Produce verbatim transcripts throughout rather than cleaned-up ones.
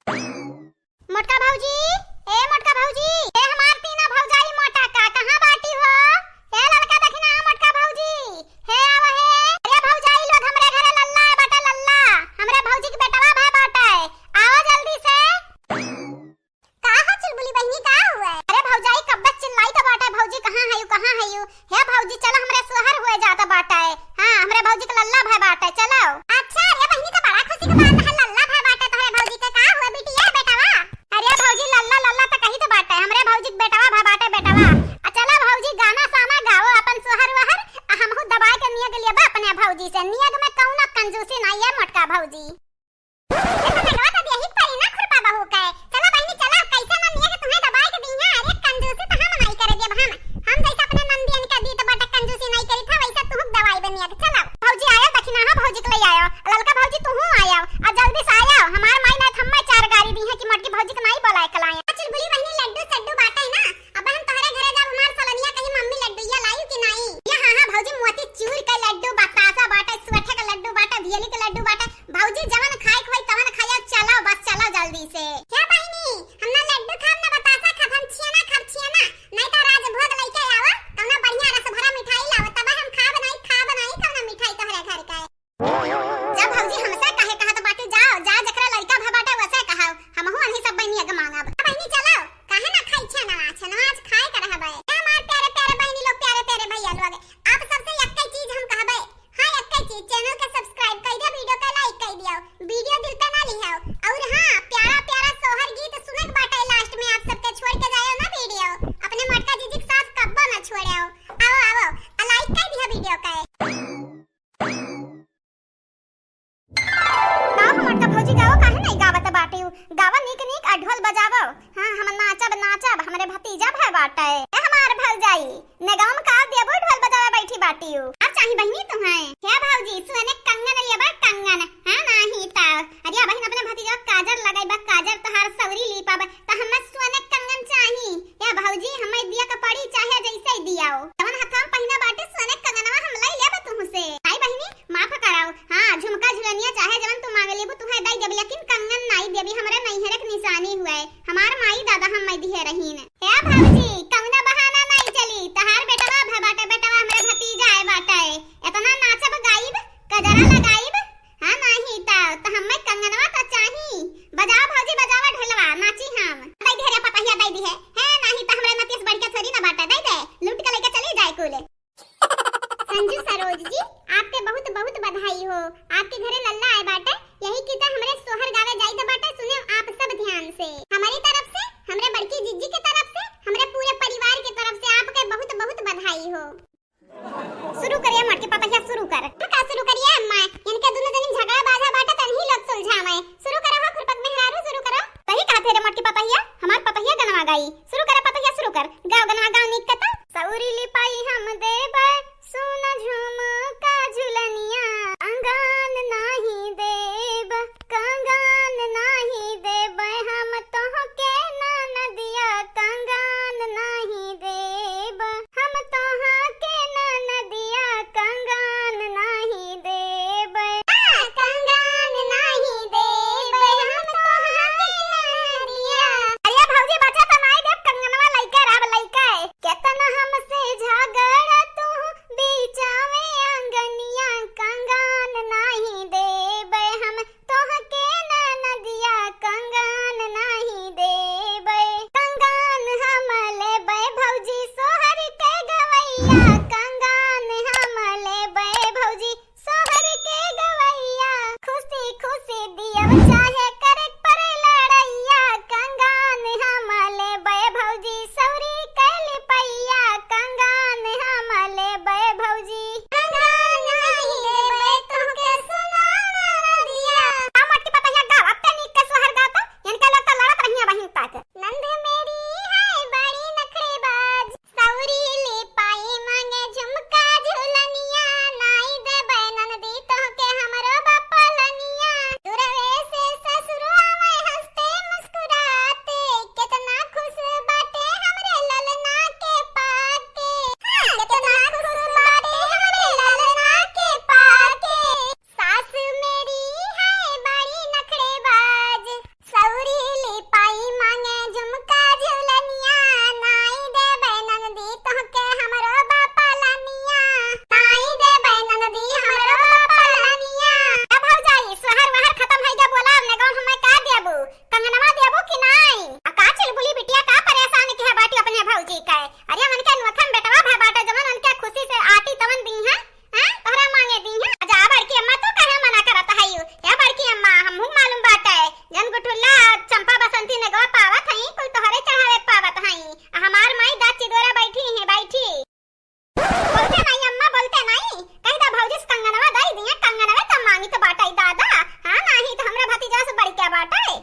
मोटका भौजी, ए मोटका भौजी, ए हमार तीना भौजाई मोटा का, कहाँ बाटी हो? ए ललका दखिना मोटका भौजी, हे आवा हे। अरे भौजाई लोग, हमरे घरे लल्ला आए बाटे, लल्ला। हमरे भौजी के बेटवा भए बाटे, आवा जल्दी से। का हो चुलबुली बहिनी, का हुआ? अरे भौजाई, कब्बे से चिल्लाइत बाटे, भौजी कहाँ हयू, कहाँ हयू? हे भौजी, चला, हमरे सोहर हुए जात बाटे। हाँ, हमरे भौजी के लल्ला भए बाटे, चलो। अच्छा, अरे बहिनी, तो बड़ा खुशी के बात है, लल्ला भए बाटे तोहरे भौजी के। का हुए बिटिया, बेटवा? अरे भौजी, लल्ला लल्ला तो कहित बाटे, हमरे भौजी के बेटवा भए बाटे, बेटवा। आ चला भौजी, गाना साना गाओ, अपन सोहर वहर, आ हमहू दबाए के नियग लेबे अपने भौजी से। नियग में कौनो कंजूसी नाई है मोटका भौजी। ए, तो बेटवा तो देही परी ना खुरपा बहू के। चला बहिनी, चला, कैसे ना नियग तुम्हें दबाए के दीहा। अरे कंजूसी तो हम नाई करे देब हम। हम जैसे अपने नंदियन के दीत बाटे कंजूसी नाई करी था, वैसे तुहू के दबाई बे नियग। चला। भौजी आयो, दखिना हो भौजी के ले आयो। ललका भौजी तुहू आयो। आ जल्दी से आयो। हमार माई नाई थम्मा चार गारी दीहे कि मोटकी भौजी के नाई बोलाए के लाए। चुलबुली बहिनी लड्डू सड्डू बाटे ना। अब हम तोहरे घरे जब हमार सलनिया कही मम्मी लड्डुइया लायू कि नाई? या हाँ हाँ भौजी, मोती चूर के लड्डू, बतासा बाटे, सुअठे के लड्डू बाटे, भियली के लड्डू बाटे। भौजी, जवन खाए के होई, तवन खाइयो। चलो, बस चलो जल्दी से। क्या बहिनी, हम ना लड्डू खाब, ना बतासा खाब, हम छियाना खाब, छियाना। नहीं तो राजभोग लइके आवा, कौनो बढ़िया रस भरा मिठाई लावा, तब हम खाब नहीं, खाब नहीं कौनो मिठाई तोहरे घर का। जा भौजी, हमसे काहे कहत बाटी, जाओ, जा, जेकरा लड़का भा बाटे, वसे कहाओ, हमहू अनही सब बहिनी अगे मांगब। बहिनी, चलो, काहे ना खाई छेनवा, छेनवा आज खाए के रहबे। ए हमार प्यारे, प्यारे बहिनी लोग, प्यारे, प्यारे भैया लोग, आप सबसे एक्के चीज हम कहबे, हाँ, एक्के चीज, channel के subscribe कर दिया, video के like कर दिया, video दिल पे ना लिहाओ। और हाँ, प्यारा प्यारा सोहर गीत सुनक बाटे last में, आप सबके छोड़ के जायो ना video, अपने मोटका जीजी के साथ कब्बो ना छोड़े हो। आओ, आओ, आ like कर दिया video के। गाओ हमर त भौजी, गाओ, काहे नहीं गावत बाटिउ? गावा नीक नीक आ ढोल बजावो। हाँ, हम नाचब, नाचब, हमरे भतीजा भए बाटे। ए हमार भौजाई, ने गाँव में का देबो ढोल बजावे बैठी बाटिउ। अब चाही बहिनी तुम्हें? हे भौजी, सोने कंगन लेबा कंगन। हाँ, नाही त। अरे बहिन, अपने भतीजा काजर लगाइबा काजर, तोहार सौरी लीपब, त हमें सोने कंगन चाही। ए भौजी, हमें दिया के पड़ी, चाहे जैसे ही दियाओ। जवन हथवा में पहिना बाटे सोने कंगनवा हम लई लेबा तुहसे। आई बहिनी, माफ कराओ। हाँ, झुमका झुलनिया चाहे जवन तू मांग लेबू, तुहे दई देबी, लेकिन कंगन नाई देबी, हमरे नैहरे के निशानी हुए। हमार माई दादा हम मैं दिहे रहीन। हे भौजी, कौनो बहाना नाई चली, तहार बेटवा भे बाटे, बेटवा हमरे भतीजा आए बाटे। इतना नाचब गाइब, कजरा लगाइब, हाँ नाही त, त हमें कंगनवा त चाही। बजाओ भौजी, बजावा ढोलवा, नाची हम। दई दिहे रे पतहिया, दई दिहे। हे नाही त हमरे नतीस बढ़ के थोड़ी ना बाटे, दई दे, लूट के लेके चली जाए कुल। संजू सरोज जी, आपके बहुत बहुत बधाई हो, आपके घरे लल्ला आए बाटे, यही की त हमरे सोहर गावे जाइत बाटे, सुने आप सब ध्यान से। हमारी तरफ से, हमरे बड़की जिज्जी के तरफ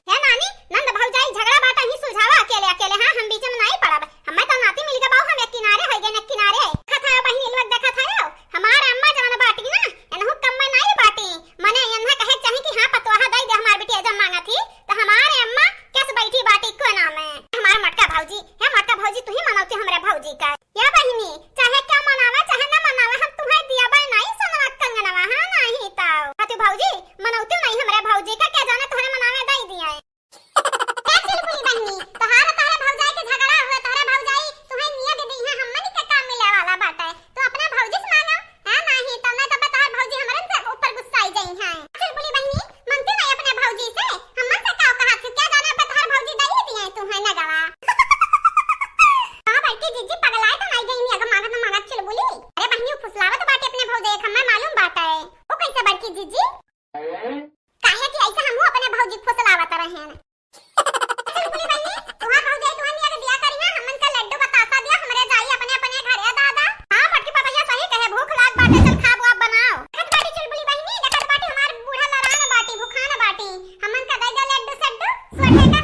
हे नानी, नंद भौजाई झगड़ा बाटा ही सुलझावा अकेले अकेले, हाँ, हम बीच में नाहीं पड़ब। हमें तो नाती मिल के बाऊ, हम एक किनारे होइ गए, एक किनारे। देखत है बहिनी लोग, देखत है, हमार अम्मा जवन बाटी ना, एनहु कम में नाहीं बाटी। मने एन्हा कहे चाही कि हाँ, पतोहा दई दे हमार बिटिया जब मांगा थी, तो हमारे अम्मा कैसे बैठी बाटी को नाम है। हमार मोटका भौजी, हे मोटका भौजी, तू ही मनौती हमरे भौजी का। या बहिनी, चाहे क्या मनावा, चाहे ना मनावा, हम तुम्हें दिया बाय नाहीं सोनवा कंगनवा, हाँ नाहीं तो। हाँ तू भौजी, मनौती नाहीं हमरे भौजी का, क्या जाने तोहरे मनावे दई दिया है। ए चुलबुली बहिनी, तोहार तोहरे भौजाई के झगड़ा हुआ, तोहरे भौजाई तुहे नियत दी है, हमनी के काम मिले वाला बाटे। तू अपने भौजी से मांगो, हाँ, नाहीं तो, नाहीं तो तोहार भौजी हमरन से ऊपर गुस्साई जाई है। चुलबुली बहिनी, मांगती नाहीं अपने भौजी से, हमन से का कहा थी, क्या जाने पे तोहार भौजी दई दिए तुहे नगवा। हाँ, बड़की जीजी पगलाए तो नाहीं गई, अगर मांगत ना मांगत चुलबुली। अरे बहिनी, उ फुसलावत बाटे अपने भौजाई, हमें मालूम बाटे। वो कैसे बड़की जीजी? काहे कि ऐसे हमहू अपने भौजी फुसलावत रहेन। चुलबुली बहिनी, तुहार भौजाई तुहन नियर दिया करी है, हमन का लड्डू बतासा दिया, हमरे जाई अपने अपने घरे दादा। हाँ, बड़की पतोहिया सही कहे, भूख लाग बाटे, चल खाब वाब बनाओ। देखत बाटी चुलबुली बहिनी, देखत बाटी हमार बूढ़ा लरान बाटी, भुखान बाटी, हमन का दे दे लड्डू सड्डू, सोझे का